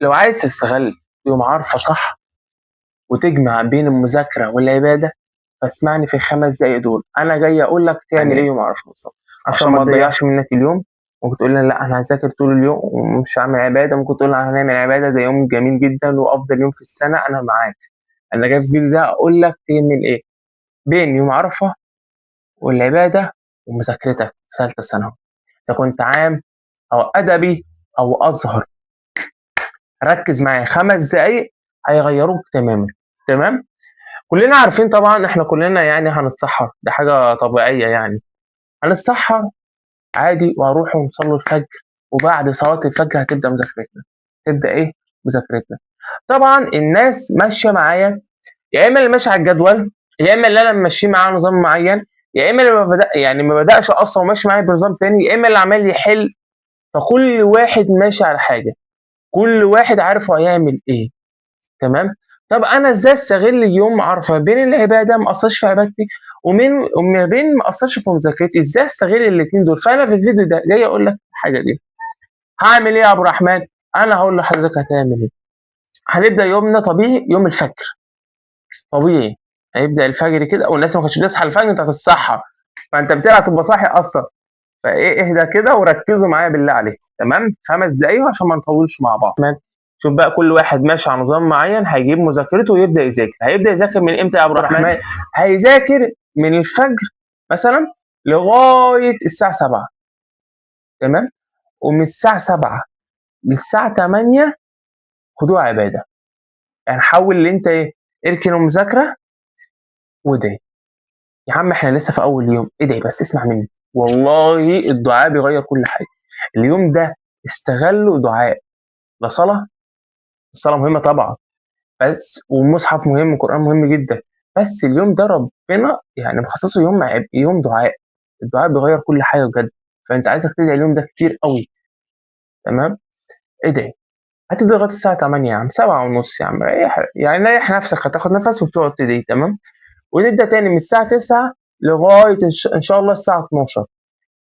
لو عايز تستغل يوم عرفة صح وتجمع بين المذاكرة والعبادة، فاسمعني في ال5 دقايق دول. أنا جاي أقول لك تعمل إيه يوم عرفة بالظبط عشان ما تضيعش منك اليوم. ممكن تقول لي لا أنا هذاكر طول اليوم ومش هعمل عبادة، ممكن تقول لي أنا هنعمل عبادة، ده يوم جميل جدا وأفضل يوم في السنة. أنا معاك، أنا جاي في الفيديو ده أقول لك تعمل إيه بين يوم عرفة والعبادة ومذاكرتك في ثالثة ثانوي، إذا كنت عام أو أدبي أو أزهر. ركز معايا 5 دقايق هيغيروك تماما. تمام؟ كلنا عارفين طبعا، احنا كلنا يعني هنتسحر، ده حاجة طبيعية، يعني هنتسحر عادي وهنروح ونصلي الفجر، وبعد صلاة الفجر هتبدأ مذاكرتنا. تبدأ ايه؟ مذاكرتنا. طبعا الناس ماشية معايا، يا اما اللي ماشي على الجدول، يا اما اللي انا ماشية معاه نظام معين، يا اما اللي ما بدأ يعني ما بدأش اصلا وماشي معايا بنظام تاني، يا اما اللي عمال يحل. فكل واحد ماشي على حاجة، كل واحد عارف هو هيعمل ايه. تمام؟ طب انا ازاي استغل يوم عرفه بين العبادة ما اقصرش في عبادتي وما بين ما اقصرش في مذاكرتي؟ ازاي استغل الاثنين دول؟ فانا في الفيديو ده جاي اقول لك الحاجة دي. هعمل ايه يا ابو الرحمن؟ انا هقول لحضرتك هتعمل ايه. هنبدا يومنا طبيعي يوم الفجر، طبيعي هيبدا الفجر كده، والناس ما كانتش بتصحى الفجر، انت هتتسحر، فانت بتلعب تبقى صاحي اصلا. فايه، اهدى كده وركزوا معايا بالله عليك. تمام؟ 5 دقايق عشان ما نطولش مع بعض. تمام؟ شوف بقى، كل واحد ماشي على نظام معين هيجيب مذاكرته ويبدا يذاكر. هيبدا يذاكر من امتى يا ابو الرحمن؟ هيذاكر من الفجر مثلا لغاية الساعة 7. تمام؟ ومن الساعة 7 للساعة 8 خدوها عباده. يعني حاول اللي انت ايه، اركن المذاكرة وادعي. يا عم احنا لسه في اول يوم، ادعي بس، اسمع مني، والله الدعاء بيغير كل حاجة. اليوم ده استغلوا دعاء، لا صلاه، الصلاة مهمة طبعا، بس والمصحف مهم والقران مهم جدا، بس اليوم ده ربنا يعني مخصصة يوم دعاء. الدعاء بيغير كل حاجة بجد، فانت عايزك تدعي اليوم ده كتير قوي. تمام؟ ادعي، هتدعي لغاية الساعة 8 يا عم، 7 ونص يا عم، ريح يعني، ريح نفسك، هتاخد نفس وتقعد تدعي. تمام؟ وتبدا تاني من الساعة 9 لغاية ان شاء الله الساعة 12.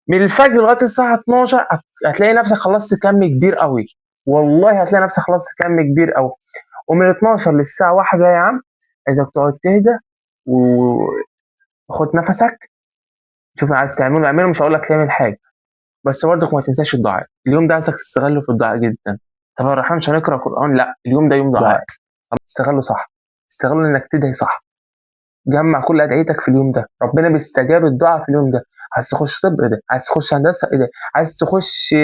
من الفجر لغاية الساعة 12 هتلاقي نفسك خلصت كم كبير قوي، والله هتلاقي نفسك خلصت كم كبير قوي. ومن 12 للساعة 1 يا عم عايزك تقعد تهدى وخد نفسك، شوف عايز تعمله اعمله، مش هقول لك تعمل حاجه، بس برضك ما تنساش الدعاء. اليوم ده عايزك تستغله في الدعاء جدا. طب يا الرحمن مش هنقرا قران؟ لا، اليوم ده يوم دعاء، استغله صح، استغله انك تدعي صح. جمع كل ادعيتك في اليوم ده، ربنا بيستجاب الدعاء في اليوم ده. عايز تخش طب ادعي، عايز تخش هندسة ادعي، عايز تخش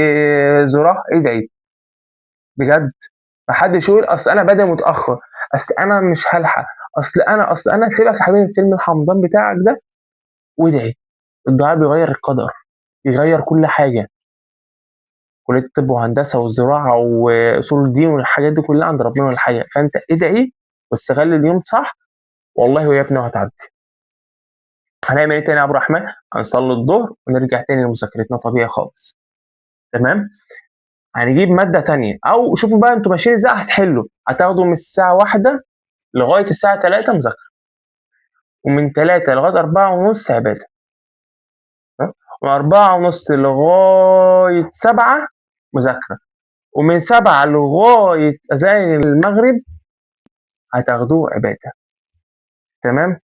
زراعة ادعي. بجد ما حدش يقول اصل انا بادئ متاخر، اصل انا مش هلحق، اصل انا. سيبك يا حبيبي من فيلم الحمضان بتاعك ده وادعي. الدعاء بيغير القدر، بيغير كل حاجه. كليه الطب وهندسة والزراعة واصول الدين والحاجات دي كلها عند ربنا الحقيقه. فانت ادعي واستغل اليوم صح، والله يا ابني هتعدي. هنعمل ايه تاني يا عبد الرحمن؟ هنصلي الظهر ونرجع تاني لمذاكرتنا طبيعي خالص. تمام؟ هنجيب مادة تانية او شوفوا بقى انتوا ماشيين ازاي هتحلوا. هتاخدوا من الساعة 1 لغاية الساعة 3 مذاكره، ومن 3 لغاية 4:30 عباده، ومن 4:30 لغاية 7 مذاكره، ومن 7 لغاية اذان المغرب هتاخدوه عباده. تمام؟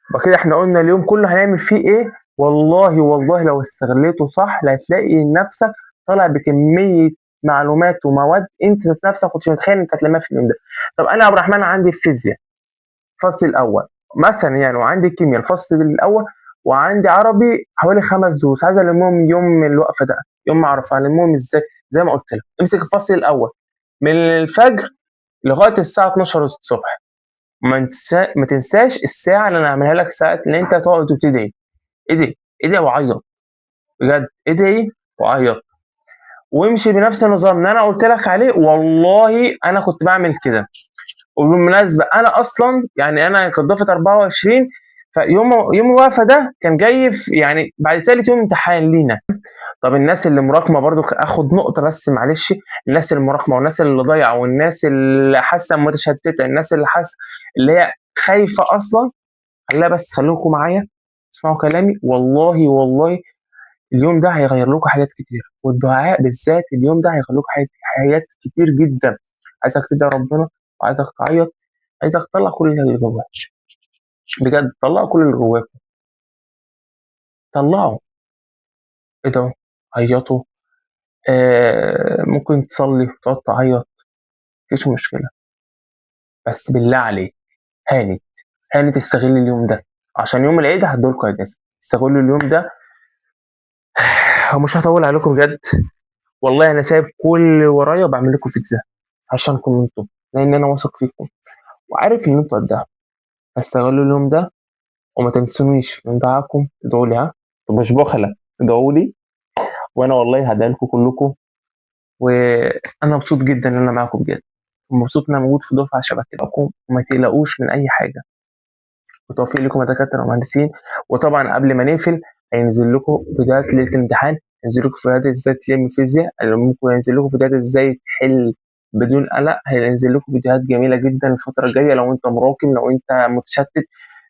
يبقى كده احنا قلنا اليوم كله هنعمل فيه ايه. والله والله لو استغليته صح هتلاقي نفسك طالع بكمية معلومات ومواد انت ذات نفسك كنتش متخيل انت هتلمها في اليوم ده. طب انا يا عبد الرحمن عندي الفيزياء الفصل الاول مثلا يعني، وعندي كيمياء الفصل الاول، وعندي عربي حوالي 5 دروس، عايز المهم يوم الوقفة ده يوم ما اعرف المهم ازاي؟ زي ما قلت لك، امسك الفصل الاول من الفجر لغاية الساعة 12 الصبح. ما تنساش الساعة اللي انا هعملها لك، ساعة اللي انت تقعد وتدعي. ادعي، ادعي وعيط، بجد ادعي وعيط، وامشي بنفس النظام اللي انا قلت لك عليه. والله انا كنت بعمل كده. وبالمناسبة انا اصلا يعني انا كنت دفعه 24، فيوم يوم الوقفة ده كان جاي في يعني بعد ثالث يوم امتحان لينا. طب الناس اللي مراكمه برضو اخد نقطة بس معلش، الناس اللي مراكمه والناس اللي ضايعة والناس اللي حاسه متشتته، الناس اللي حاسه اللي هي خايفة اصلا، خليها بس، خليكم معايا، اسمعوا كلامي. والله والله اليوم ده هيغير لكم حاجات كتير، والدعاء بالذات اليوم ده هيغير لكم حاجات كتير جدا. عايزك تدعي ربنا، وعايزك تعيط، عايزك تطلع كل اللي جواك بجد، طلعوا كل اللي جواكم، طلعوا، ادعوا، عيطوا، ممكن تصلي وتقعد تعيط، مفيش مشكلة، بس بالله عليك هانت هانت، استغل اليوم ده عشان يوم العيد هدولكوا اجازة، استغلوا اليوم ده. ومش هطول عليكم بجد والله، انا سايب كل اللي ورايا وبعمل لكم فيديو ده عشانكم انتوا، لان انا واثق فيكم وعارف ان انتوا قدها. فاستغلوا اليوم ده وما تنسونيش من دعاكم، ادعوا لي، ها انتوا مش بخلة، ادعوا لي وانا والله هدعي لكم كلكم. وانا مبسوط جدا ان انا معاكم بجد، ومبسوط ان انا موجود في دفعه شبه كده، وما تقلقوش من اي حاجة. وتوفيق لكم يا دكاترة ومهندسين. وطبعا قبل ما نقفل هينزل لكم فيديوهات ليلة الامتحان، هينزل لكم فيديوهات ازاي تلم فيزياء، ممكن ينزل لكم فيديوهات ازاي تحل بدون قلق، هينزل لكم فيديوهات جميلة جدا الفترة الجاية. لو انت مراكم، لو انت متشتت،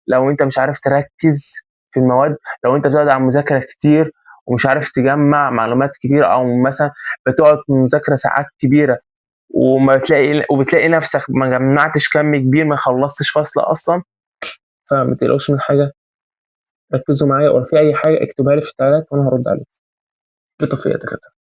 لو انت مش عارف تركز في المواد، لو انت بتقعد على المذاكرة كتير ومش عارف تجمع معلومات كتير، او مثلا بتقعد في المذاكرة ساعات كبيرة وما تلاقي وبتلاقي نفسك ما جمعتش كم كبير، ما خلصتش فصل اصلا، فما تقلقوش من حاجة، ركزوا معايا، ولو في اي حاجة اكتبها لي في التعليقات وانا هرد عليكم. بالتوفيق يا دكاترة.